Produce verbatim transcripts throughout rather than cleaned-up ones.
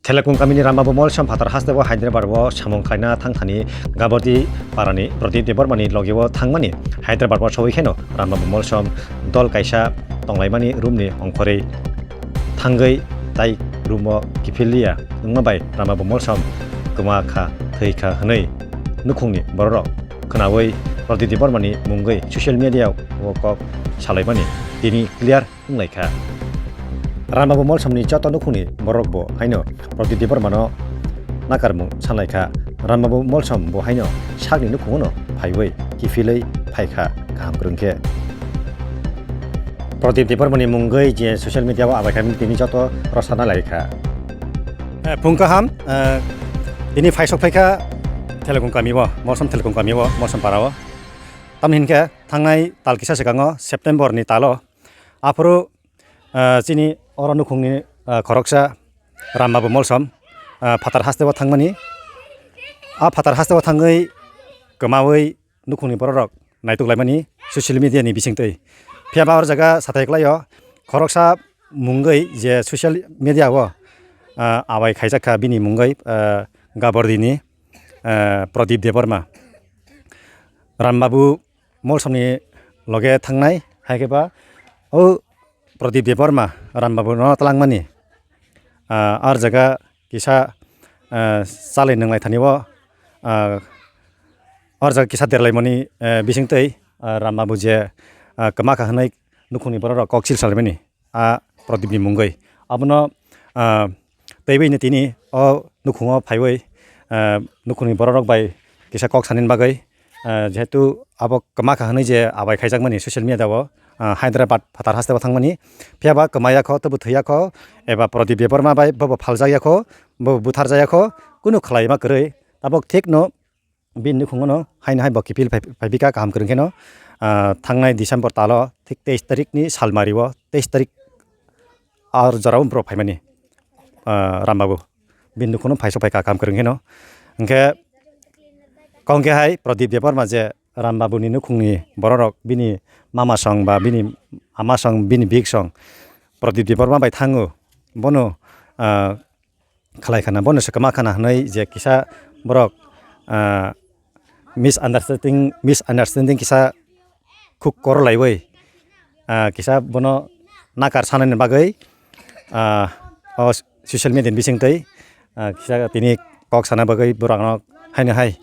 Thelekung kamini Rambabu Molsom phatar hasteo Hyderabad o samung khlaina thangthani Gabordi parani Pradip Debbarmani logeo thangmani. Hyderabad o sowi kheno Rambabu Molsom dol kaisa tonglaimani room ni ongkhorwi thangwi tai room o kiphilliya wngma bai Rambabu Molsom kwma kha, thwi kha hwnwi nukhungni bororok khwnawi Pradip Debbarmani mungwi social media o kok salaimani tini clear wnglaikha. Rambabu Molsomni joto nukhungni borok bo haino Pradip Debbarmano nakarmung sanlaikha. Rambabu Molsom bo haino sakni nukhungono phaiwi kiphilwi phaikha kaham kwrwngkhe. Pradip Debbarmani mungwi je social media o abaikha tini joto rosana laikha. Eh, phung kaham, eh, tini phaisok phaikha Thelekung kamio, Molsom Thelekung kamio, Molsom parao. Tamni hinkhe thangnai tal kisa swkango September ni talo aphuru, ah, chini oro nukhungni, ah, khoroksa Rambabu Molsom, ah, phatar hasteo thangmani. A phatar hasteo thangwi kwmawi nukhungni bororok naituk laimani social media ni bisingtwi. Phiya ba oro jaga sathai kwlaio khoroksa mungwi je social media o, ah, abai khaijak kha bini mungwi, ah, Gabordini, ah, Pradip Debbarma. Rambabu Molsomni loge thangnai, hai khe ba o Pradip Debbarma Rambabuno twlangmani, ah, ar jaga kisa, ah, chalwi nwnglai thani o, ah, ar jaga kisa derlaimani, eh, bisingtwi, ah, Rambabu je, ah, kwma kha hwnwi nukhungni bororok kok sil salaimani. A Pradipni mungwi. Abono, ah, teiwi no tini o nukhungo phaiwi, ah, nukhungni bororok bai kisa kok sanani bagwi, ah, jehetu abo kwma kha hwnwi je abai khaijakmani social media o, ah, Hyderabad phatar hasteo thangmani. Phiya ba kwmaya kho, tobo thwiya kho, eba Pradip Debbarma bai bobo phaljakya kho, bobo butharjakya kho, kunu khlaima kwrwi. Tabok thik no bini nukhungo no haino hai bo kiphil phai, phai bika kaham kwrwng kheno, ah, thangnai December talo thik teis tarikni salmari o, teis tarik ar jorao borok phaimani, ah, Rambabu. Bini nukhungo phaiso phai kaham kwrwng kheno. Hinkhe kongkhe hai Pradip Debbarma je Rambabuni nukhungni bororok bini mama song ba bini ama song bini bik song Pradip Debbarma bai thango. Bono, ah, khlai khana, bono se kwma khana hwnwi je kisa borok, ah, misunderstanding, misunderstanding kisa khuk kor laiwi, ah, kisa bono nakar sanani bagwi, ah, o social media ni bisingtwi, ah, kisa tini kok sana bagwi borokno haino hai,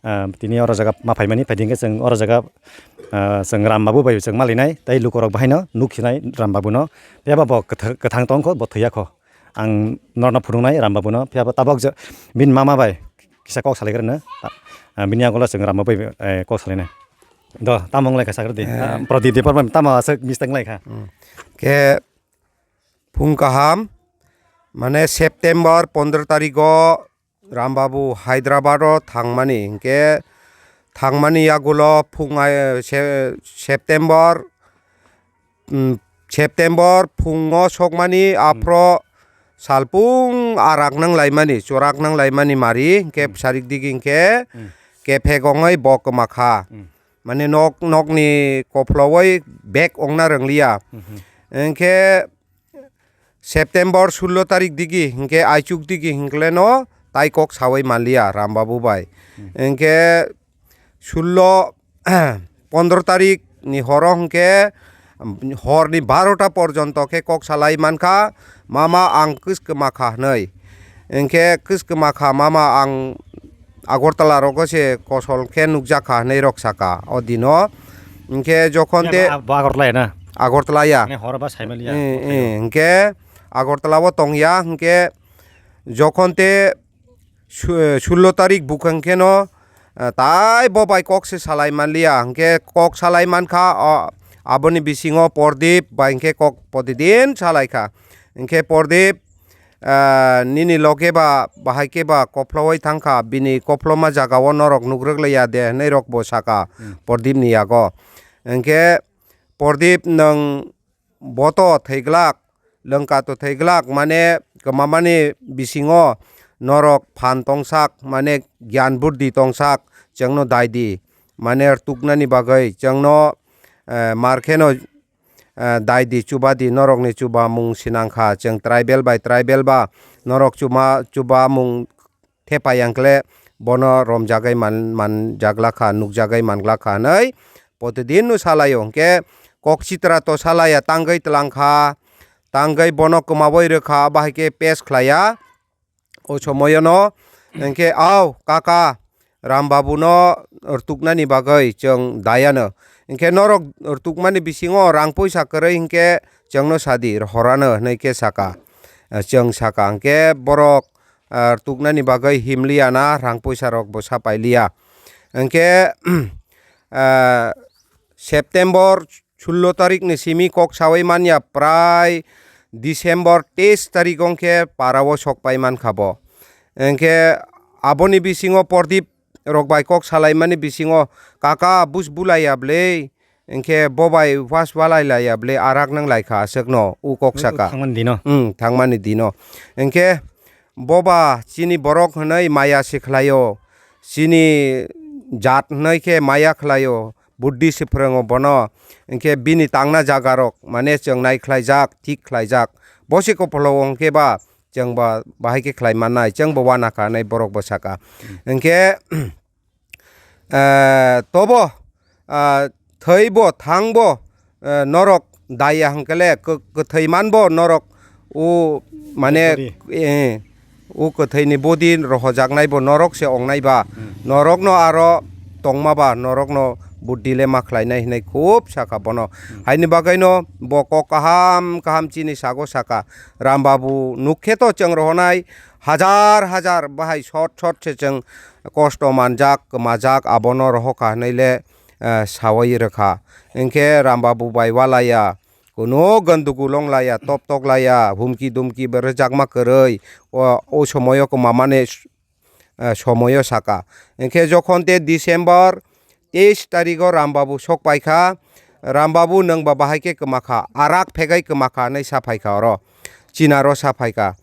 ah, tini oro jaga ma phaimani, phaidi hwnkhe chwng oro jaga, ah, chwng Rambabu bai chwng malinai tei lukurok bahaino nuksinai Rambabuno, phiya ba bo kwtha-, kwthang tongkho, bo thwiya kho. Ang norokno phunuknai Rambabuno, phiya bo tabok je bini mama bai kisa kok salaigrano, ah, bini yagulo chwng Rambabu bai, eh, kok salainai. Do, tamo wnglaikha sakrwdi. Eh. Ah, Pradip Debbarma tamo aswk mistake wnglaikha. Hmm. Khe phung kaham, mane September pondro tarigo Rambabu Hyderabad o thangmani, hinkhe thangmani yagulo phung ai, se-, September, mm, September phungo sokmani, hmm, aphro salpung arak nang laimani, chorak nang laimani mari, hinkhe, hmm, bwsarik digi hinkhe, hmm, kephek ongoi bo kwma kha. Hmm. Mane nok, nokni kophlowi bek ongna rwngliya. Hmm, hmm. Hinkhe September sullo tarik digi, hinkhe aichuk digi hinkleno tai kok sawi manliya Rambabu bai. Hmm. Hinkhe sullo, pondro tarik ni horo hinkhe horni barota porjonto khe kok salai mankha, "Mama, ang kwskwma kha," hwnwi. Hinkhe, "Kwskwma kha, mama, ang Agartala rogo se kosol khe nukjak kha," hwnwi rok saka o dino. Hinkhe jokhon te Bo Agartala ya na? Agartala ya. Mane horo ba saimaliya. Eh, eh, hinkhe Agartala o tongya, hinkhe jokhon te su-, sullo tarik bukhang kheno, eh, tai bo bai kok se salai manliya, hinkhe kok salai mankha, o, aboni bisingo Pordip bai hinkhe kok protidin salai kha. Hinkhe Pordip, ah, nini loge ba bahai khe ba kophlowi thangkha, bini kophloma jagao norok nugrwk laiya de, hwnwi rok bo saka, hmm, Pordipni yago. Hinkhe Pordip, nwng bo to thwiglak, lwngka to thwiglak, mane kwmamani bisingo norok phan tongsak, mane gyan buddhi tongsak, chwngno dai di, mane rwtuknani bagwi chwngno, eh, mar kheno, eh, dai di, chuba di, norokni chuba mung sinang kha, chwng tribal bai tribal ba norok chuma, chubamung thepai yang kle bono romjagwi man, manjagla kha, nukjagwi mangla kha hwnwi protidin no salaio. Hwnkhe kok sitra to salaya, tangwi tlang kha, tangwi bono kwmawi rwkha, bahai khe pes khlaiya. O somoyono hwnkhe, "Au, kaka, Ram Babu no rwtuknani bagwi chwng dayano. Hwnkhe norok rwtukmani bisingo rang puisa kwrwi hwnkhe chwngno sadi, horano," hwnwi khe saka. Chwng saka hwnkhe borok, ah, rwtuknani bagwi himliya na, rang puisa rok bo sapai liya. Hwnkhe, ah, September sullo tarik ni simi kok sawi manya, prai December teis tarik wngkhe para o sok pai mankha bo. Hwnkhe aboni bisingo Pordip rok bai kok salaimani bisingo, "Kaka, buj bulaiya bwle, hwnkhe bo bai was walai laiya bwle, arak nang lai kha aswkno," u kok saka. Thangmani dino. Hmm, thangmani dino. Hwnkhe bo ba chini borok hwnwi maya se khlaio, chini jat hwnwi khe maya khlaio, buddhi se phwrwngo bono, hwnkhe bini tangna jaga rok mane chwng nai khlaijak, thik khlaijak, bo se kopholo o hwnkhe ba chwng ba bahai khe khlai mannai, chwng bo wana kha hwnwi borok bo saka. Hwnkhe, eh, tobo, ah, thwi bo, thang bo, eh, norok daya hwnkhe le, kw-, kwthwi man bo norok, o, mane, body. Eh, o kwthwini body rohojaknai bo norok se ongnai ba, Hmm. norokno aro tongma ba, norokno buddhi le ma khlainai hwnwi khub saka bono. Hmm. Haini bagwino bo kok kaham kaham chini sago saka, Ram Babu nuk khe to chwng rohonai hajar hajar bahai sot sot se chwng kosto manjak, kwmajak, abono rohokha hwnwi le, eh, sawi rwkha. Hwnkhe Ram Babu bai walaiya, kuno gandugul wng laiya, top tok laiya, humki dumki bo rwjakma kwrwi, o, o somoyo kwmamani, eh, somoyo saka. Hwnkhe jokhon te December teis tarigo Ram Babu sok paikha, Ram Babu nwng ba bahai khe kwmakha, arak phegwi kwmakha hwnwi sa phaikha oro, chinaro sa phaikha.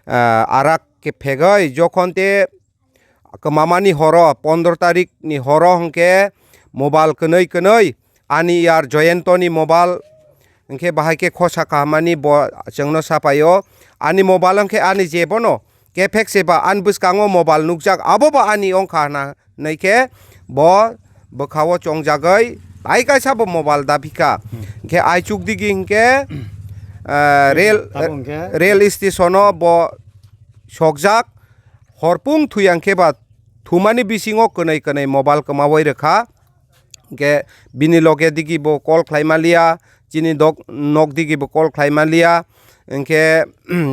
Eh, arak khe phegwi jokhon te kwmamani horo, pondro tarik ni horo hwnkhe mobile kwnwi kwnwi ani yar Joyento ni mobile hwnkhe bahai khe khosa kahamani bo chwngno sapaio. Ani mobile hwnkhe ani jebono kephek se ba ani bwskango mobile nukjak, abo ba ani wngkha hwnwi khe bo bwkhao chongjagwi tai kaisa bo mobile daphikha. Hmm. Hwnkhe aichuk digi hwnkhe, ah, rail, Tabuk hwnkhe? rail station o bo sokjak. Horpung thuyang khe ba thumani bisingo kwnwi kwnwi mobile kwmawi rwkha. Hwnkhe bini loge digi bo call khlai manliya, chini dok-, nok digi bo call khlai manliya. Hwnkhe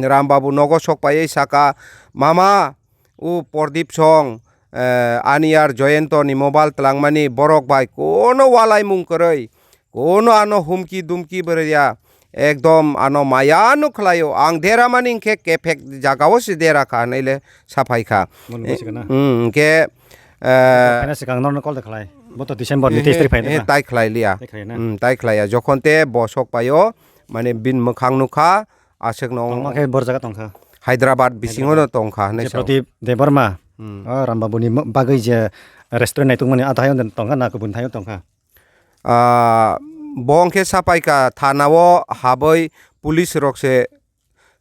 Ram Babu nogo sok paiwi saka, "Mama, o Pordip song, eh, ani yar Joyento ni mobile twlangmani borok bai kono walaimung kwrwi, kono ano humki dumki bwrwi ya, ekdom ano maya no khlaio, ang deramani hwnkhe kephek jagao se dera kha," hwnwi le sa phai kha. Bo nungwi se kana? Hmm, hwnkhe, eh, Phaina swkang norno call de khlai. Bo to December ni teis tarik phai eh, na? Tai khlai liya. Tai khlai na? Hmm, tai khlai ya. Jokhon te bo sok paio, mane bini mwkhang nukha, aswk no. Tongma khe bor jaga tongkha. Hyderabad bisingo no tongkha hwnwi je sao. Pradip Debbarma, Hmm. o Ram Babu ni bagwi je restaurant naitukmani, a thai tongkha na kubun thai tongkha? Ah, bo hwnkhe sa paikha, thana o habwi police rok se,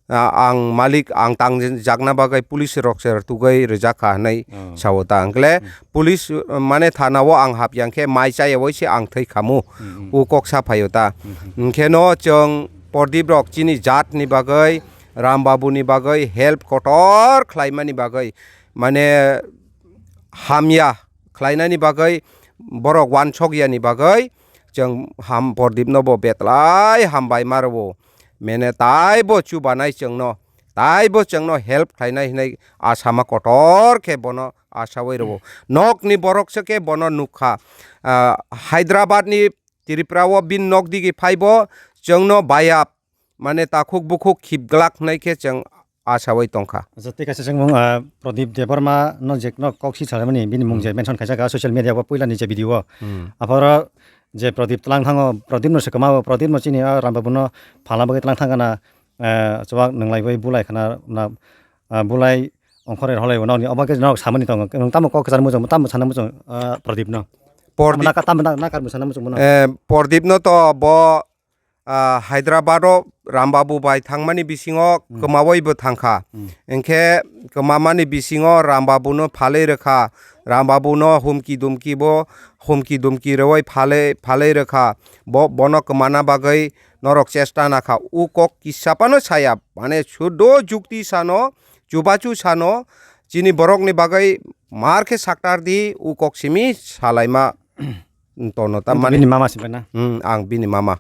ah, ang malik, ang tangjakna bagwi police rok se rwtugwi rwjak kha hwnwi Oh. sao ta. Hwnkhe le Hmm. police, uh, mane thana o ang hap yang khe mai chayawoi se ang thwi khamu. Hmm, hmm. O kok sa phaio ta. Hmm, hmm. Hwnkhe no chwng Pordip rok chini jat ni bagwi, Ram Babu ni bagwi help kotor khlaimani bagwi, mane hamya khlainani bagwi, borok wansok yani bagwi, chwng ham Pordip no bo betlai hambai ma rwo. Mene taibo chubanai chwngno, taibo chwngno help khlainai hinwi asama kotor khe bono asawi rwo. Nokni borok se khe bono nukha. Ah, Hyderabad ni Tripura o bini nok digi phaibo chwngno bayap, mane takhuk bukhuk khibglak hwnwi khe chwng asawi tongkha. Acha, tei kaisa chwngmung, ah, Pradip Debbarma no je no kok si salaimani, bini mung je Hmm. mention khaijak social media o puila ni je video o. Hmm. Aphoro je Pradip tlang thango, Pradip no se kwmao, Pradip no chini, ah, Ram Babu no phalna bagwi tlang thang kana, eh, chuwak nwnglaiwi bulai khana na, ah, bulai ongkhorwi rwlai bo nokni obo khe nok samani tongo. Nwng tamo kok kwchar muchung, tamo sana muchung, ah, Pradip no? Pradip Tamo naka-, tamo na-, nakar muchung sana muchung bono? Eh, Pradip no to bo ah, Hyderabad o Rambabu bai thangmani bisingo Hmm. kwmawi bo thangkha. Hmm. Hinkhe kwmamani bisingo Rambabu no phalwi rwkha, Rambabu no humki dumki bo, humki dumki rwui phalwi, phalwi rwkha. Bo, bono kwmana bagwi norok chesta nakha. U kok kisa phano saya, mane sudo jukti sano, chubachu sano, chini borokni bagwi mar khe saktar di, u kok simi salaima tono. Nini tamani bini mama si bana? Hmm, ang bini mama.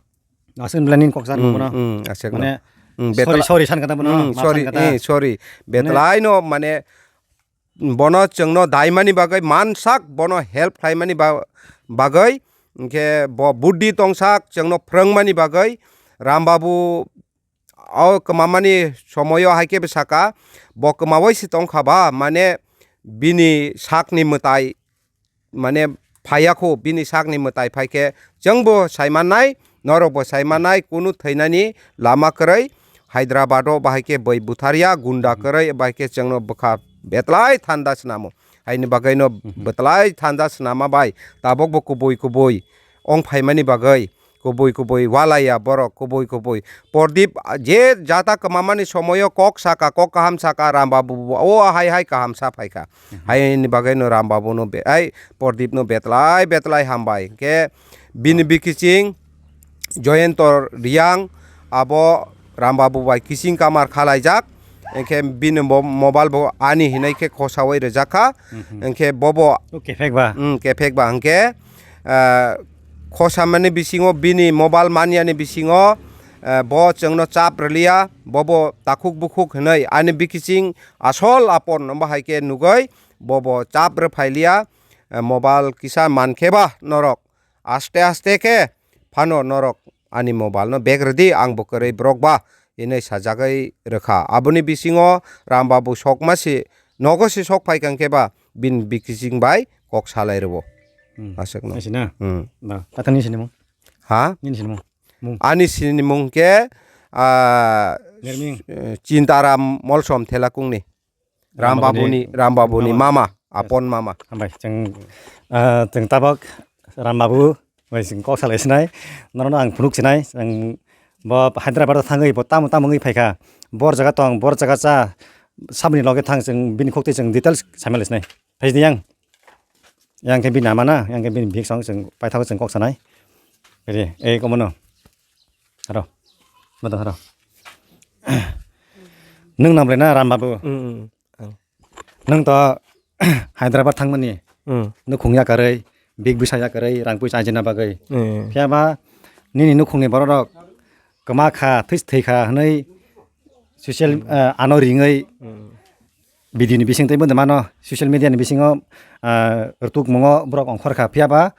Aswk belai nini kok jar Hmm, bono. Hmm, aswk no. Mane, Hmm, sorry, betla- sorry san kata bono, Hmm, ma sorry, san kata. Eh, sorry. Mane Betlai no mane bono chwngno daimani bagwi, mansak bono help khlaimani ba-, bagwi, hinkhe bo buddhi tongsak chwngno phrwngmani bagwi, Rambabu o kwmamani somoyo hai khe bwsaka, bo kwmawi se tongkha ba, mane bini sakni mwtai mane phaiya kho, bini sakni mwtai phai khe chwngbo sai mannai, norokbo sai mannai, kunu thwinani lama kwrwi. Hyderabad o bahai khe bwi butharya, gunda kwrwi, bahai khe chwngno bwkha betlai thanda swnamo. Haini bagwino Mhm. betlai thanda swnama bai tabukbo kubui kubui ong phaimani bagwi kubui kubui walaiya borok, kubui kubui. Pordip, ah, je jata kwmamani somoyo kok saka, kok kaham saka, Rambabu bo o hai hai kaham sa phaikha. Mhm. Haini bagwino Rambabu no be-, ai Pordip no betlai betlai hambai. Hinkhe bini Oh. bikiching Joyonto Riang abo Rambabu bai kiching kamar khalaijak. Hinkhe bini mo-, mobile bo ani hinai khe khosaui rwjakha. Mhm. Hinkhe bobo O kephek ba? Hmm, kephek ba hinkhe, ah, khosamani bisingo bini mobile maniani bisingo, ah, bo chwngno chap rwliya, bobo takhuk bukhuk hinui ani bikiching asol apor no bahai khe nugui bobo chap rwphailiya, ah, mobile kisa mankhe ba norok aste aste khe phano norok ani mobile no bag rwdi, ang bo kwrwi borok ba, hinui sajagwi rwkha. Aboni bisingo Rambabu sokma se nogo se sok phaikha hinkhe ba bini bikiching bai kok salai rwo. Hmm. Aswkno. Aisi na? Hmm. Ba, tathang ni sinimung? Ha? Nini sinimung? Mung. Ani sinimung khe, ah, Nerming. Eh, Chintaram Molsom Thelakungni. Rambabuni, Rambabuni Rambabuni mama. Mama, Apon mama. Hambai, chwng, ah, chwng tabok Rambabu bai chwng kok salai sinai. Norokno ang phunuk sinai. Chwng bo Hyderabad o thangwi bo tamo tamo wngwi phaikha. Bor jaga tong, bor jaga cha, saboni loge thang chwng bini khok twi chwng details saimali sinai. Phaidi yang. Yang khe bini ama na, yang khe bini bihik song chwng paithago chwng kok sanai. Phaidi, ei komono. Haro. Madam haro. Nwng nang belai na Rambabu? Mm, mm. Ang. Nwng to Hyderabad thangmani. Mm. Nukhung yakarwi, big bisa yakarwi, rang puisa ajina bagwi. Mm. Phiya ba nini nukhungni bororok kwma kha, thwi thwi kha hwnwi social, Mm. eh, ano ringwi Mm. video ni bising tei bo mano social media ni bisingo, ah, rwtukmungo borok ongkhor kha, phiya ba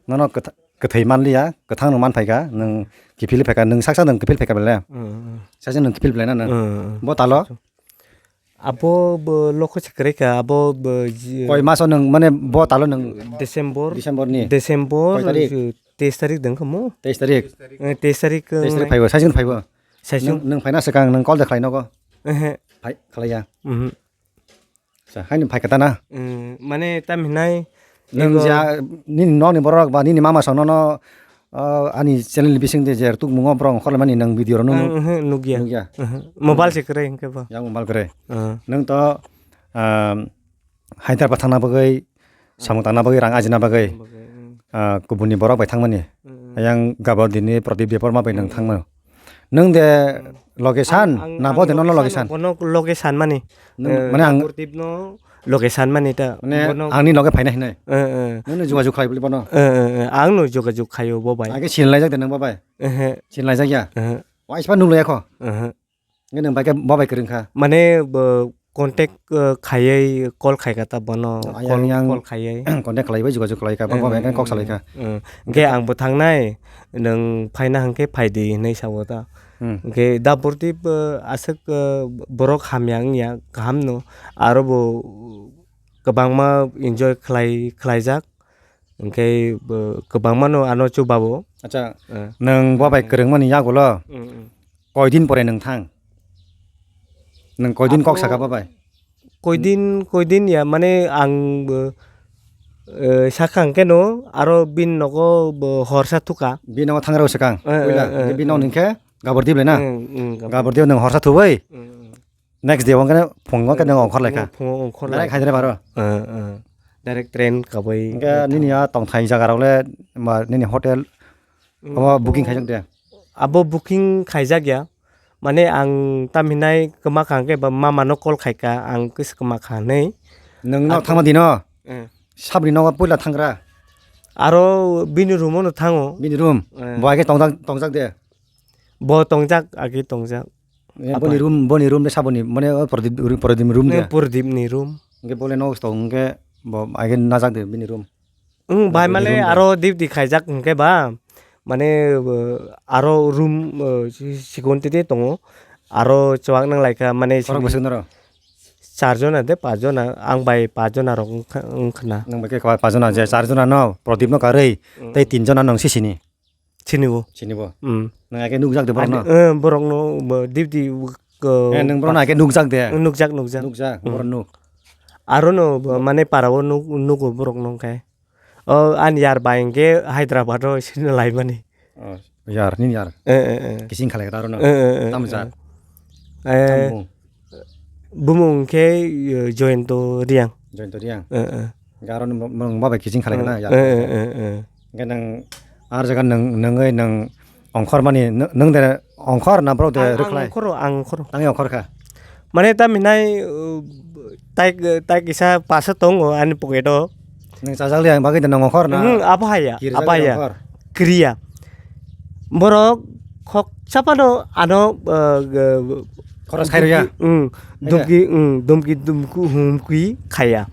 nono kwth-, kwthwi manliya, kwthang no man phaikha, nwng kiphilwi phaikha, nwng saksa nwng kiphil phaikha belai. Mm, mm. Saksa nwng kiphil belai na nwng. Mm, mm. Bo talo? Abo bo lokho se kwrwi kha, abo bo ji- Koi maso nwng, mane bo talo nwng? December. December ni? December, Koi tarik? Teis tarik dong kha mo? Teis tarik? Eh, teis tarik, Teis tarik eh, phaibo, saisung phaibo? Saisung. Nwng, nwng phaina swkang nwng call de khlai nogo? Ehe. Phai, khlaiya? Mhm. Sa, haino phai kata na? Mm, mane tam hinai Nwng ego ja, nini nokni borok ba nini mama song nono, ah, ani channel ni bising de je rwtukmungo borok ongkhorlaimani nwng video rok nung-, Ang, ehe, nukya. Nukya? Ehe. Mobile se kwrwi hwnkhe bo. Yang mobile kwrwi. Ah. Nwng to, ah, Hyderabad thangna bagwi, samung tangna bagwi, rang ajina bagwi, Bagwi, mm. ah, kubuni borok bai thangmani. Mm. Yang Gabardini Pradip Debbarma bai nwng Mm. thangmano. Nwng de loge san, Ang, ang, na ang bo de nono loge loge san, san? Bono loge san mani. Nwng, Eh, mane ang Pradip no loge san mani ta. Mane bono angni loge phaina hinai. Eh, eh. Nwng no jogajog khlai bili bono. Eh, eh, eh. Ang no jogajog khaio bo bai. Age sinlaijak de nwng bo bai? Ehe. Sinlaijak ya? Ehe. Waispa nuklo yakho? Ehe. Nge nwng bai khe bo bai kwrwng kha? Mane bo contact, eh, khaiwi call khai kha ta bono. Ayang Call, yang call khaiwi. Contact khlaiwi jogajog khlai kha, bo, bo bai khe kok salai kha. Eh, eh. Hwnkhe ang bo thangnai, nwng phaina hwnkhe phaidi hinwi sao ta. Hmm. Hwnkhe da Pradip, eh, aswk, eh, borok hamya wngya, kaham no. Aro bo kwbangma enjoy khlai, khlaijak. Hwnkhe bo kwbangma no ano chubao. Acha, eh, nwng bo bai kwrwngmani yagulo? Mm, mm. Koidin pore nwng thang? Nwng koidin kok saka bo bai? Koidin, koidin ya, mane ang, eh, Eh, sakha hwnkhe no aro bini nogo bo horsa thuka. Bini nogo thangrao swkang. Eh, puila, eh, eh, bini nog eh. Hwnkhe Gabor Dib le na? Eh, eh, Gabor. Gabor Dib nwng horsa thubai. Eh, eh. Next day hwnkhe phungo khe nwng ongkhor laikha. Phungo ongkhor direct laikha. Hyderabad o. Eh, eh. Direct train kabai. Hwnkhe nini a tongthai jaga rok le ma nini hotel omo booking khaijak de? Abo booking khaijak ya. Mane ang tamhinai kwma kha hwnkhe ba mama no call khaika ang kwswk kwma kha hinwi. Nwng no thangma dino? Eh. Sabri nogo puila thangra? Aro bini room o no thango. Bini room? Eh. Bo age tongjak, tongjak de? Bo tongjak, age tongjak. Eh, boni room, boni room de saboni, mane o Pradip, Pradip ni room de? Eh, Pradip ni room. Hwnkhe bole nogo tong hwnkhe bo age najak de bini room? Wng, bai male aro duty khaijak hwnkhe ba, mane, uh, aro room, uh, si-, security de tongo, aro chuwak nang laikha, mane, khorok bwswk norok? Char jona de, pas jona, ang bai pas jona rok wngkha, wngkhana. Nwng bai khe pas jona, je char jona no, Pradip no karwi, tei tin jona nwng sisini. Sinibo. Sinibo? Mm. Nwng age nukjak de borok no? Eh, borok no, bo, duty, uh, eh, nwng borok no age nukjak de? Nukjak, nukjak. Nukjak, mm. Borok nuk. Aro no, bo, mane para o nuk, nugo borok no hwnkhe. O, ani yar bai hwnkhe Hyderabad o sini laimani. Oh, yar, nini yar? Eh, eh, eh. Kising khalai kata aro no? Eh, eh, eh, tamo jat? Eh. Tamo bung? Bumung hwnkhe, eh, Joyonto Reang. Joyonto Reang? Eh, eh. Hwnkhe aro ni mo-, mo-, mungba bai kising khalai kata yar? Eh, eh, eh, eh. Hwnkhe nwng ar jaga nwng, nwngwi nwng ongkhor mani, nwng, nwng de ongkhor na borok de rwkhlai? Ang ongkhoro, ang ongkhoro. Tangwi ongkhor kha? Mane tamhinai, uh, tai, tai kisa pasa tongo ani pocket o. Nwng chajak liya bagwi de nwng ongkhor na? Hmm, abo haya, abo haya. Kiriya. Borok khoksa phano ano, uh, g-, khorok khai rwya? Hmm, dumki, hmm, dumki, dumki, humki khaya.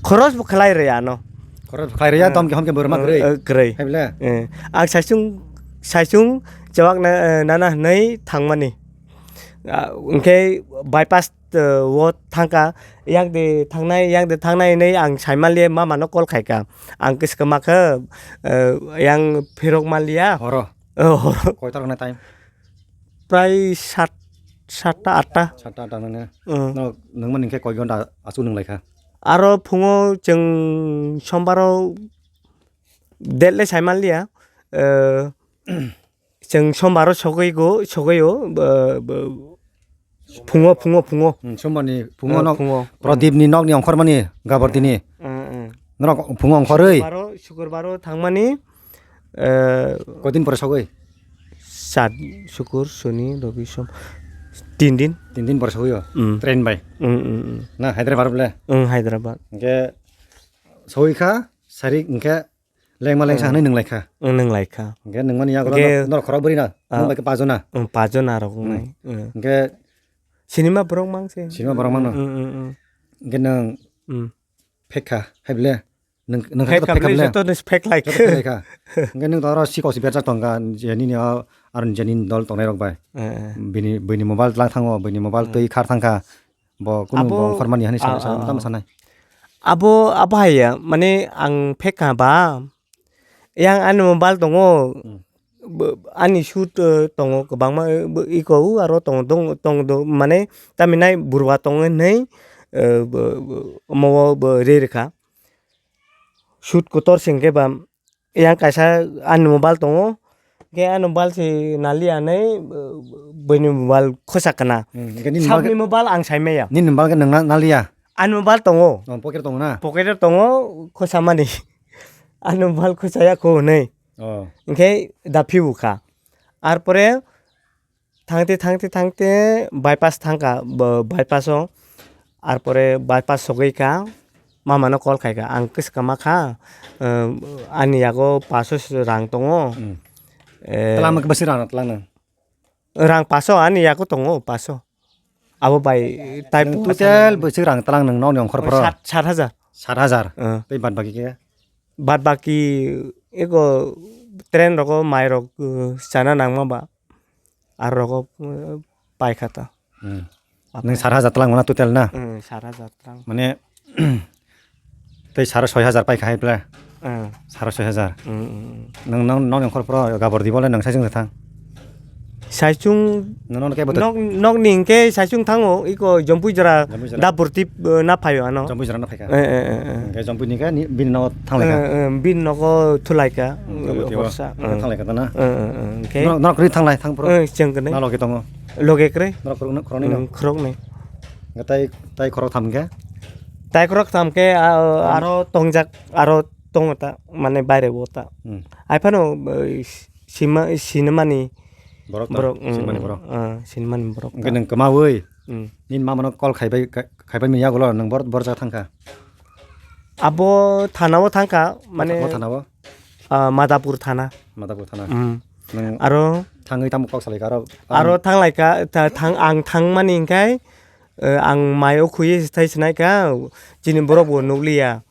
Khorok bo khlai rwya ano. Khorok khlai rwya, eh, tomki homki borma, eh, kwrwi? Eh, kwrwi. Hai bole? Eh, ang saisung, saisung chawak na, eh, nana hwnwi thangmani. Ah, hwnkhe bypass, eh, o thangkha, yang de thangnai, yang de thangnai hinwi ang saimanliya mama no call khaikha. Ang kwswk ma khe, eh, yang phirok manliya. Horo? Eh, horo. Koita rok nai time? Prai sat, satta, atta. Satta, atta nang ne? Eh. No, nwng mani khe koi ghonta achuk nwng lai kha? Aro phungo chwng sombaro date le saimanliya. Eh, Chwng sombaro sogwi go, sogwi o, bo, bo, phungo, phungo, phungo. Hmm, sombarni phungo, eh, no, phungo. Pradipni nokni ongkhormani, Gabortini. Eh, eh. Norok phungo ongkhorwi. Sukurbaro, sukurbaro thangmani, eh, koidin pore sogwi? Sat, sukur, soni, robi, som, tin din. Tin din pore sogwi o? Hmm. Train bai? Hmm, hmm, hmm. Na, Hyderabad bole? Hmm, Hyderabad. Hwnkhe sogwi kha, sarik hwnkhe Lengma lengsa, hmm, hwnwi nwng lai kha. Nwng lai kha. Hwnkhe nwng mani yago norok khorok bwrwi na? Ah. Nwng bai khe pajona? Nwng pajona rok wngnai. Hmm. Hwnkhe sinima borok mang se. Sinima borok mangno? Hmm, hmm, hmm. Hwnkhe nwng, hmm, phek kha, hai bole? Nwng, nwng phek kha bole, joto ni phek lai kha. Joto phek lai kha. Hwnkhe nwng to oro sikok se berjak tong kha, je nini o, aro je nini dol tongnai rok bai. Eh, eh. Bini, bini mobile tlang thango, bini mobile twi khar thang kha. Bo kunu abo, bo ongkhormani hani sa-, ah, sa-, ah, tamo sanai. Abo, abo hai ya, mane ang phek kha ba, yang ani mobile tongo, hmm, bo, ani shoot, eh, tongo kwbangma, eh, bo, iko u aro tongo, tong, tong do, mane tamni nai burwa tongo hinwi, eh, bo, bo, omo o bo re rwkha. Shoot kotor se hwnkhe ba, yang kaisa ani mobile tongo, hwnkhe ani mobile se naliya hinwi, buini mobile khosa kana. Hmm, hwnkhe nini mobile khe, sabni mobile ang sai maya. Nini mobile khe nwng na-, naliya? Ani mobile tongo. Oh, pocket tongo na? Pocket o tongo, khosa mani. Ani mobile khosa ya kho hinwi. Oh. Hwnkhe da phibu kha. Ar pore Thangte, thangte, thangte bypass thangkha, bo-, bypass o. Ar pore bypass sogwi kha, mama no call khai kha. Ang kwswk ma kha, eh, ani yago paso rang tongo. Hmm. Eh, twlang bwswk rang twlang nang? Rang paso ani yago tongo, paso. Abo bai type nwng total bwswk rang twlang nwng nokni ongkhor phoro? Sat, sat hajar. Sat hajar? Eh. Tei bad baki khe? Bad baki eko train rogo mai rok, eh, chana nangma ba. Aro rogo, eh, pai kha ta. Hmm. Apa? Nwng sat hajar twlang mano total na? Hmm, sat hajar twlang. Mane, tei saro soi hajar pai kha hai pla? Hmm. Saro soi hajar. Hmm, hmm, hmm. Nwng, nwng, nwng nongkhor phoro gabor di bole nwng sai jeng thang? Saichung Nono kebo ta? Nok, nokni hingke saichung thango, iko Jompui jora Jompui jora. Da Purtip, eh, na phaio ano. Jompui jora na phaika. Eh, eh, eh, eh. Hingke Jompui ni khe ni, bini nogo thang Eh, laika. Eh, bini nogo thulaika. Hmm, Jompui tio. Horsa. Hingke Eh. Thang laika ta na? Eh, eh, eh, hingke Norok, norok kwrwi thang lai, thang phuru? Eh, chwng kwrwi. Na loge tongo? Loge kwrwi. Norok khorokno, khoroknwi no? Hmm, khoroknwi. Hingke tai, tai khorok tham hingke? Tai khorok tham khe, ah, Hmm. aro tongjak, aro tongo ta, mane baire bo ta. Hmm. Hai phano, eh, sima, sinimani Borok ta, borok, mm, sinimani borok. Ah, sinimani borok Hingke ta. Nwng kwmawi, Mm. nini mama no call khaibai, khai-, khaibai manya ulo nwng bor-, bor jaga thangkha? Abo thana o thangkha, mane, Thana o, thana o? Ah, Madhapur thana. Madhapur thana. Mm. Nwng Aro thangwi tamo kok salaikha aro? Aro thanglaikha, tha-, thang, ang thangmani hingkhai, eh, ang mai o khwi thai sinaikha, chini borok bo nukliya.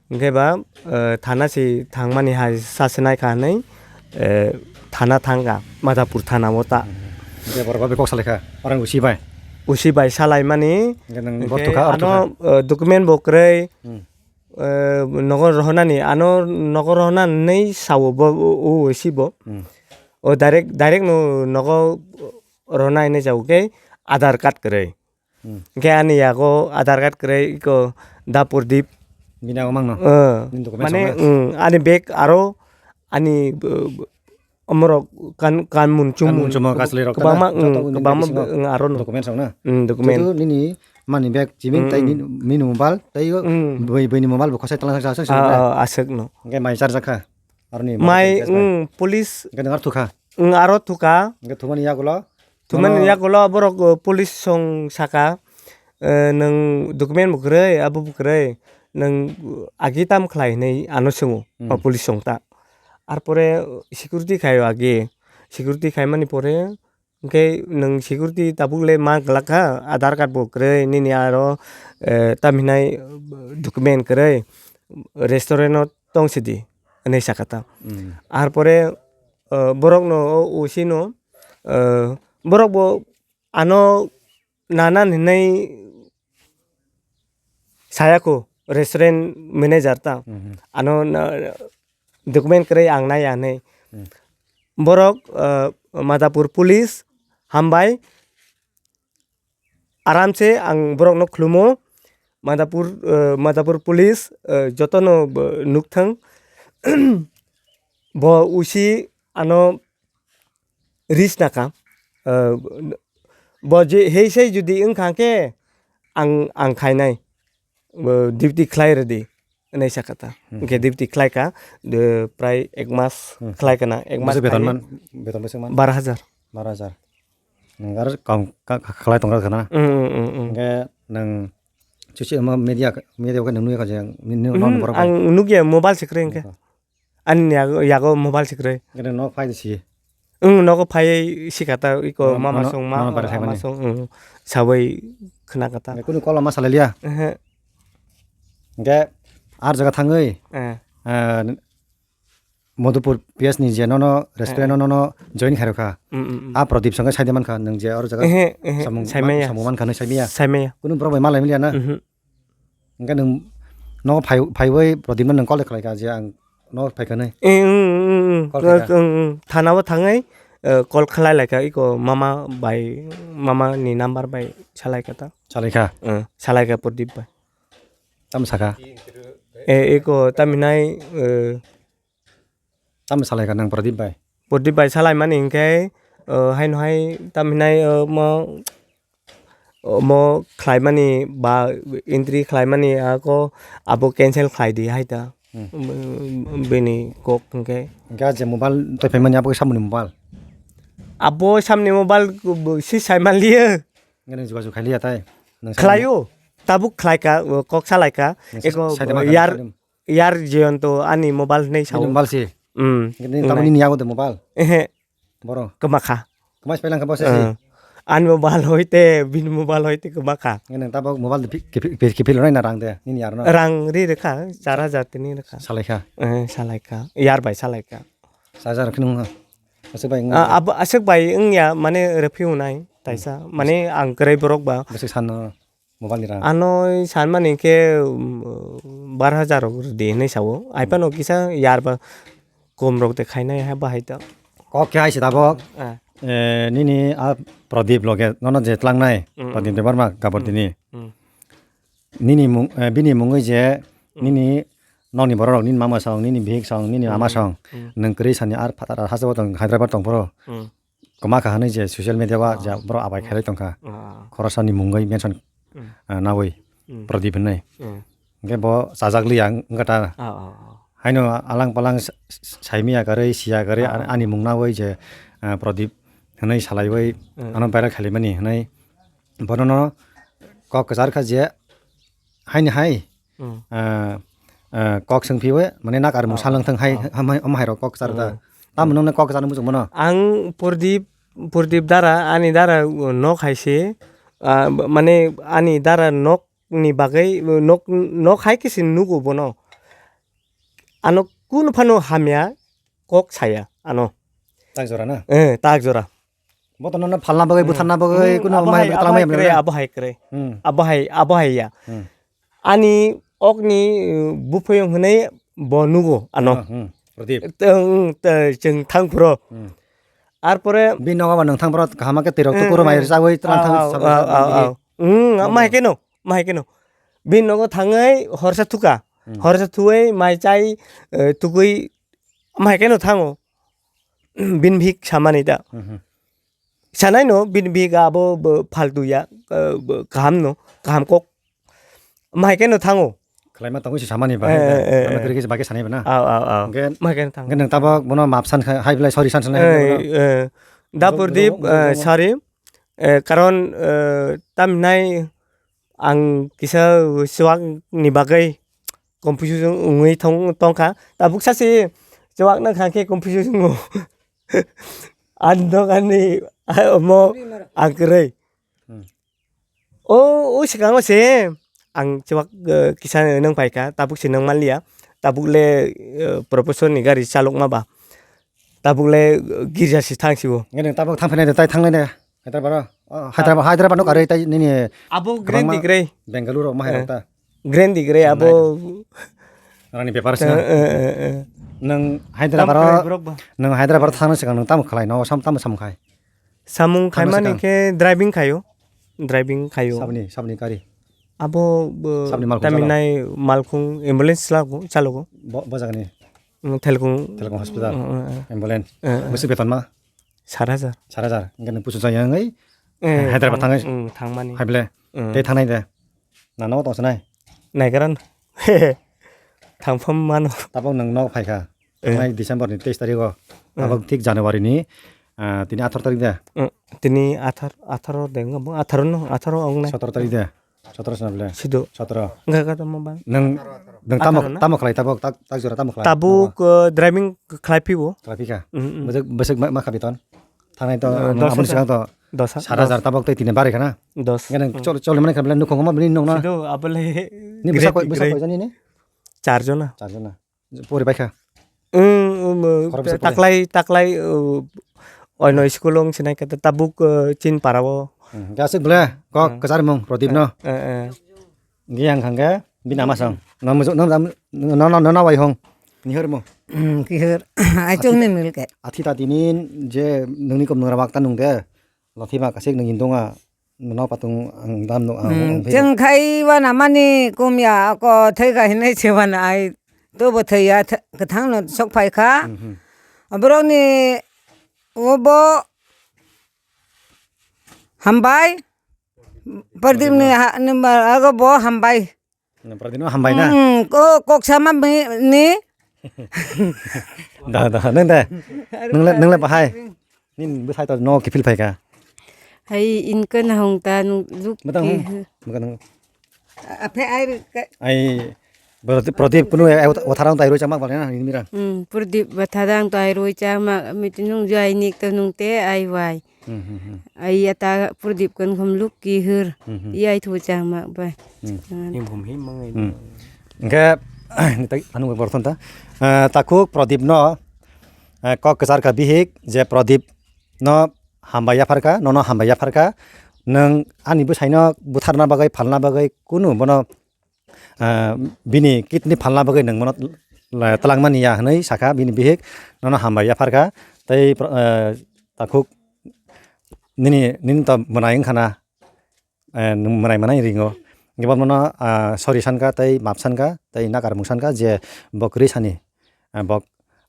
Hingke ba, eh, thana si thangmani hai sa se naikha hinui, eh, thana thangkha, Madhapur thana o ta. Hingke borok bai kok salaikha, orang usi bai? Usi bai salaimani, Hingke nwng hingke borok thukha, aro ano, thukha? Eh, document bo kwrwi, Hmm. eh, nogo rohornani, ano nogo rohornani sao bo, o, o usi bo. Hmm. O direct, direct no nogo rohornai hinui sao khe Aadhaar card kwrwi. Hmm. Hingke ani yago Aadhaar card kwrwi iko Da Pradip. Bini yago mangno? Eh, Nini document mane, songna? Mm, ani bag aro ani, eh, omorok kan-, kanmun chumung. Kanmun chumung, kaslirok kwbangma, tana? Mm, Joto wngkha kwbangma bisingo ang aro no. Document songna? Mm, document. Joto nini mani bag chiming Mm, tai mm. nini, nini mobile tai o Mm. boi, boini mobile bo khosai tala sa, sa, sa, Ah, sa. Ah, aswk no. Hingke mai charjakha? Aroni Mai, mobile case bai? Mm, police. Hingke nwng aro thukha? Mm, aro thukha. Hingke thumani yagulo? Thumani Nono yagulo borok, uh, police song saka, uh, nwng document bo kwrwi, abo bo kwrwi, nwng, uh, agi tam khlai hinui ano swngo, Hmm. o police song ta. Arpore, uh, security khaio agi, security khaimani pore, hwnkhe nwng security tabuk le ma glak kha, Aadhaar card bo kwrwi, nini aro, uh, tam hinai, uh, document kwrwi, restaurant o tong sidi, hinui saka ta. Hmm. Arpore, uh, borokno o usi no, uh, borok bo ano nanan hinui saya kho restaurant manager ta. Mhm. Ano na, document kwrwi ang nai ya hinui. Hmm. Borok, uh, Madhapur police hambai aram se ang borok no khulumo. Madhapur, uh, Madhapur police, uh, joto no, uh, nukthang. Bo usi ano risk naka, eh, bo je hei sei jodi wngkha khe ang, ang khainai, bo duty khlai rwdi, hinui sakha ta. Hmm. Hwnkhe duty khlai kha, de, prai ek mas Hmm. khlai kana, ek mas Bwswk beton khlai man, beton bwswk man? Bar hajar. Bar hajar. Nwng aro kam ka, ka, khlai tongra khana? Hmm, hmm, hmm, hmm. Hwnkhe nwng chuchi omo media, media o khe nwng nukya kha je, nini, nini, Hmm, borok ang nukya, mobile se kwrwi hwnkhe. Nukha. Ani yago, yago mobile se kwrwi. Gana nok phai de si. Wng, nogo phai si kata iko Mama, mama mama, song ma, mama bara mama saimani. Song, wng, sabai khna kata. Kunu call ma salai liya. Ehe. Hingke ar jaga thangwi, Eh. eh, Madhupur P S ni je nono restaurant Eh. no nono join khairokha. Mm, mm, mm. A Pradip songkhe saide mankha, nwng je oro jaga Ehe, ehe, samung saimaya. Man-, samung mankha, nw saimaya. Saimaya. Kunu borok bai malai maliya na? Mhm. Hingke nwng nogo phai, phaiwi Pradip no nwng call khlaikha je ang nogo phaikha nai. Eh, mm, mm, mm, mm. Call khaikha. Thana o thangwi, eh, call khlai laikha iko mama bai, mama ni number bai salaikha ta. Salaikha? Eh, salaikha Pradip bai. Tamo sakha? Eh, iko taminai, eh, Tamo salaikha nang Pradip bai? Pradip bai salaimani hingke, eh, haino hai taminai, eh, mo, mo khlaimani ba entry khlaimani ako abo cancel khlai di hai ta. Hmm. Bini kok hingke. Hingke je mobile twi phaimani abo samoni mobile? Abo samni mobile si saimaliya. Hingke nang jogajog khailiya tai? Nang samni Khlaio. Tabuk khlaika, kok salaika. Nang sa-, Eko saide ma yar, khalim. Yar Jayanta ani mobile hinui sao. Nini mobile se? Mm. Nini tamo nini yago de mobile? Ehe. Boro? Kwmakha. Kwmai se pailang kha bo se si? Eh. Ani mobile hoite, bini mobile hoite kwmakha. Nini tabo mobile de pi-, kipi-, kipi-, kipil rwna rang de, nini yar no? Rang ri rwkha, char hajar tini rwkha. Salaikha? Eh, salaikha. Yar bai salaikha. Char hajar khe nung ha? Aswk bai wng Ah, ya? Abo aswk bai wng ya, mane rwphi unai, taisa. Hmm. Mane ang kwrwi borok ba. Bwswk san no? Mobile ni rang? Ano sanmani khe, um, bar hajar rok rwdi hinui sao. Ai phano kisa yar ba kom rok de khainai hai bahai ta. Kok khe hai se tabok. Ah. eh, nini a Pradip loge nono je tlangnai, Mm, Pradip mm. Debbarma Gabardini. Mm. Nini mung, eh, bini mungwi je Mm. nini nokni borok rok nini mama song, nini bihik song, nini Mm, ama mm, song, mm. Nwng kwrwi sani ar phatar ar hasteo tong Hyderabad tong phoro. Mm. Kwma kha hwnwi je social media o Ah. je borok abai Ah. khailai tongkha. Ah. Khoroksa ni mungwi mention, Mm. Ah, nawi Mm. Pradip hwnwi. Mm. Hwnkhe bo chajak liya wngkha ta. Ah, ah, ah. Haino alang palang sa-, sa-, saimiya kwrwi, siya kwrwi, Ah, ah, ani ah. Mung nawi je, ah, Pradip hwnwi salaiwi Mm. ano viral khailaimani hwnwi bonono kok kwchar kha je haini hai Mm. Ah, ah, kok swng phiwi, mane nak ar Ah, mung salwng thang hai, ah. Hamai, hamai rok kok kwchar da. Mm. Tamo nung kok kwchar muchung mano? Ang Purdip, Purdip dara, ani dara, uh, nok hai se, ah, b-, mane ani dara nok ni bagwi, uh, nok, nok hai khe se nugo bono. Ano kunu phano hamya kok saya ano. Tak jora na? Eh, tak jora. Bo to nono phalna bagwi, Hmm. butharna bagwi, Hmm, kuno abo mai hai, abo tala mai hai kwrwi, abo hai kwrwi. Hmm. Abo hai, abo hai ya. Hmm. Ani okni, uh, buphuyung hwnwi bo nugo ano. Hmm, hmm. Pradip. Te, hmm, te, chwng thang phuro. Hmm. Arpore bini nogo ba nwng thang phuro kaham khe twi rok Hmm, tukuro mai hmm. Rwchagwi tlang thang Au, au, sabwi au, sabwi au, bini. Au. Hmm, Nogo. Mahai keno, mahai keno. Bini nogo thangwi horsa thuka. Hmm. Horsa thuwi mai chai, eh, tukui mahai keno thango. Bini bihik samani da. Mhm. Sanai no bini bihik abo bo phaltu ya, eh, bo kaham no, kaham kok. Mahai keno thango. Khlaima tongwi se samani ba, Eh, eh, eh, ano eh. Kwrwi khe se bagwi sanai ba na. Au, au, au. Hwnkhe, Mahai keno thango. Hwnkhe nwng tabok bono map san kha, hai belai sorry san sanai hwnkhe Eh, bono. eh. Da Bo-, Purdip, bo-, bo-, eh, bo-, sorry. Eh, karon, eh, tamhinai ang kisa chuak ni bagwi confusion wngwi thong-, tongkha. Tabuk sachi chuak nang kha khe confusion wngo. Ani dok ani omo ang kwrwi. Hmm. O, o swkango se ang chuak, eh, kisa nang paikha. Tabuk se nang manliya. Tabuk le, eh, professor ni gari chalokma ba. Tabuk le, eh, girja se thang sibo. Nge nang tabuk thang phainai de, tai thang nai de. Hyderabad, oh, Hyderabad, Hyderabad no karwi tai nini Abo kwbangma Grand Degree. Bengaluru rok ma hai Eh. Rok ta. Grand Degree Chennai abo. Rani bepar Eh, sina. Eh, eh, eh. Nwng Hyderabad Tam ro, kwrwi borok ba. Nwng Hyderabad ro thangna swkang nwng tamo khlai no, sam tamo sam khai. Samung Tamo khaimani swkang. Khe driving khayo. Driving khayo. Sabni, sabni gari. Abo bo Sabni malkhung taminai malkhung ambulance lago, chalogo. Bo, bo jagani. Mm, Thelkung. Thelkung hospital. Mm, mm, mm. Ambulance. Eh, eh. Bwswk beton ma? Sat hajar. Sat hajar. Hwnkhe nwng pusu chaya wngwi Eh, Hyderabad thang-, thangwi mm, thangmani. Hai ble. Mm. Tei thangnai de. Na nogo tongsanai? Naigaran. Thangpham mano. Tabok nwng nogo phaikha. Eh. Thangnai December ni teis tarikh o. Eh. Tabok thik January ni, ah, tini atharo tarikh de. Mm, tini athar-, atharo de, wngkha bo atharo no, atharo wngnai. Sotoro tarikh de. Sotoro sona ble. Sido. Sotoro. Wngkha kha tamo ba? Nwng, nwng tamo, Atharo na? Tamo khlai tabok, tak, tak jora tamo khlai? Tabuk, Nogo. Eh, driving khlai phibo. Khlai phikha? Mm, mm. Bwswk, bwswk ma, ma kha beton? Thangnai to, Eh, nwng dos aboni hajar. Swkang to Dos ha-, sat hajar dos. Tabok tei tini bari khana. Dos. Nge nwng Mm. chol-, choli mani kha bwle nukhungo ma bini nungna. Sido abole Ni bwsa great, koi, bwsa great. Koi jani ni? Char jona. Char jona. Pori bai kha. Mm, um, Khoroksa pori. Taklai, taklai, uh, oino school ong sinai kata tabuk, uh, chin parao. Hmm, gasik bwle, kok Hmm. Kwchar mung, Pradip no. Eh, eh, eh. Ngi ang khangke, bini ama song. No mujuk, no, no, no, no, no, wai hong. Nihor mo. Hmm, kihor. Ai, Athi chong ni milke. Athi ta tini je nungni kom nungra bak ta nung de. Lathi ba kasik nung indonga. No patung ang dam no ang Hmm, ang cheng khai wana mani kumya ko thai ka hinai se wana ai. To bo thai ya th-, kathang no sok phai kha. Hmm, hmm. Aborok ni obo hambai. Pardip ni ha-, ni ma-, ago bo hambai. Pradip no hambai na? Hmm, ko-, kok sama mi-, ni. Da, da, nang da. Nang le, nang le bahai. Nin bwsai to no kiphil phai kha. Hai inka na hong ta nung luk Matang ki hong. Maka nang. Aphe ai ka- Ai, Pradip, Pradip kunu ai, ai, watharang tai roi chamak bal na, ni mira. Hmm, Pradip watharang tai roi chamak, mitinung jai nik to nung te ai wai. Hmm, hmm, hmm. Ai ata Pradip kan khom luk ki hur. Hmm, hmm. Iyai thu chang mak bai. Hmm. Jangan. Him hum him mangai. Hmm. Hingke, ni tai anu borthon ta. Eh, takhuk Pradip no, eh, kok kwchar kha bihik je Pradip no hambai yaphar kha, nono hambai yaphar kha. Nwng ani bwsai no butharna bagwi, phalna bagwi kunu bono ah, bini kidney phalna bagwi nwng bono la-, twlangmani ya hwnwi sakha bini bihik, nono hambai yaphar kha. Tei pro-, ah, takhuk nini, nini to mwnai wngkha na, eh, nwng mwnai mwnai ringo. Hwnkhe bono, ah, sorry sankha tei maap sankha tei nakarmung sankha je bo kwrwi sani, ah, bok,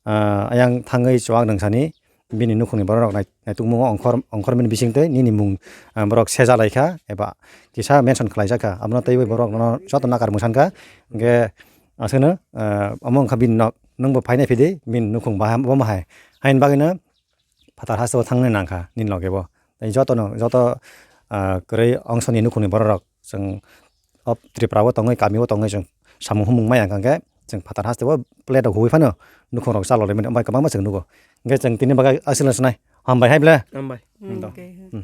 ah, ayang thangwi chuwak nwng sani bini nukhungni borok rok nai-, naitukmungo ongkhor, ongkhormani bisingtwi nini mung, ah, borok seja laikha eba kisa mention khlaijakha. Abono teibo borok no joto nakarmung sankha. Hwnkhe aswkno, ah, omo wngkha bini nok, nwngbo phainai phidi bini nukhung bahai, omo hai. Haini bagwino phatar hasteo thangnai nangkha nini loge bo. Tei jotono, joto, ah, kwrwi ongsoni nukhungni borok rok chwng o Tripura o tongwi, kami o tongwi chwng samung humung maya hwnkha khe chwng phatar hasteo plate rok huwi phano nukhung rok chalok laimani, omo bai kwbangma chwng nugo. Hwnkhe chwng tini bagwi aswk no swnai. Hambai hai ble. Hambai. Hmm. Okay. Hmm.